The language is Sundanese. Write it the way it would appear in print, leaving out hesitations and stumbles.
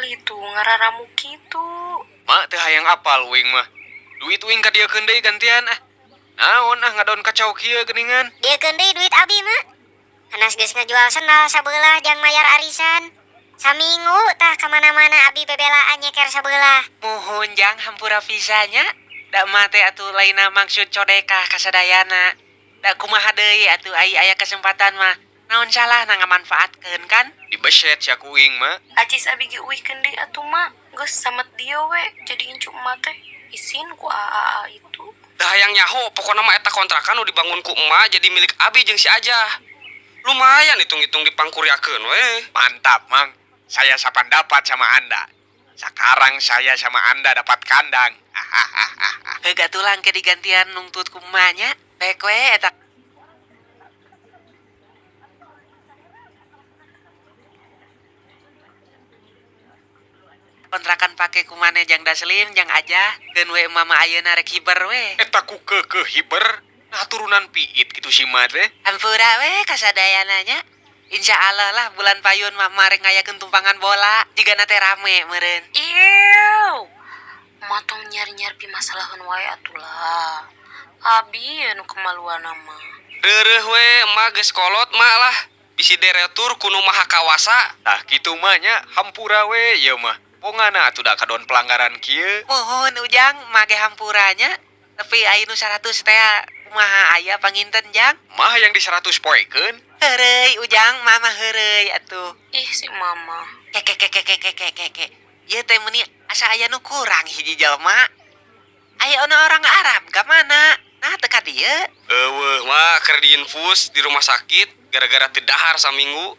itu ngararamu kitu. Mak teu hayang apal uing mah. Duit uing kadieukeun deui gantian ah. Naon ah ngadon kacau kieu geuningan. Dieukeun deui duit abi mah. Anas geus ngajual sendal sabelah jang mayar arisan. Saminggu tah kamana-mana abi bebelaan nyeker sabelah. Muhun jang hampura pisanya. Da mate atuh lainna maksud codekah kasadayana. Da kumaha deui atuh ai aya kesempatan mah. Naon salahna ngamanfaatkeun kan? Dibeset sia ku uing mah. Acis abi ge uihkeun deui atuh mak. Geus samet dia we jadi incu emak teh. Isin ku AAA itu. Teu hayang nyaho, pokona mah eta kontrakan nu dibangun ku emak jadi milik abi jeung si Ajah. Lumayan hitung-hitung dipangkuryakeun we. Mantap, Mang. Saya sapandapat sama Anda. Sekarang saya sama Anda dapat kandang. Heug atuh lah engke digantian nungtut ku emak nya. Rek we eta kontrakan pake ku maneh jang Daslim jang Ajah. Keun we emak mah ayeuna rek hiber we. Eta ku keukeuh hiber. Nah turunan piit kitu si mah teh. Hampura we kasadayana nya. Insya Allah lah bulan payun mah emak rek ngayakeun tumpangan bola. Jigana teh rame meureun. Ieu. Emak tong nyari-nyari pimasalaheun wae atuh lah. Abi anu kemaluan mah. Reureuh we emak geus kolot mak lah. Bisi deretur ku nu maha kawasa. Tah kitu mah nya hampura we ieu mah. Pongana atuh da kadon pelanggaran kieu. Muhun Ujang mage hampuranya. Tapi aya nu 100 teh kumaha aya panginten jang? Mah yang di 100 poekeun. Heureuy Ujang, mama heureuy atuh. Ih si mama. Ke ke ke ke ke ke ke ke. Ieu teh meuni asa aya nu kurang hiji jelema. Aya ono orang Arab ka mana? Nah teu ka dieu. Eueuh mah keur diinfus di rumah sakit gara-gara teu dahar saminggu.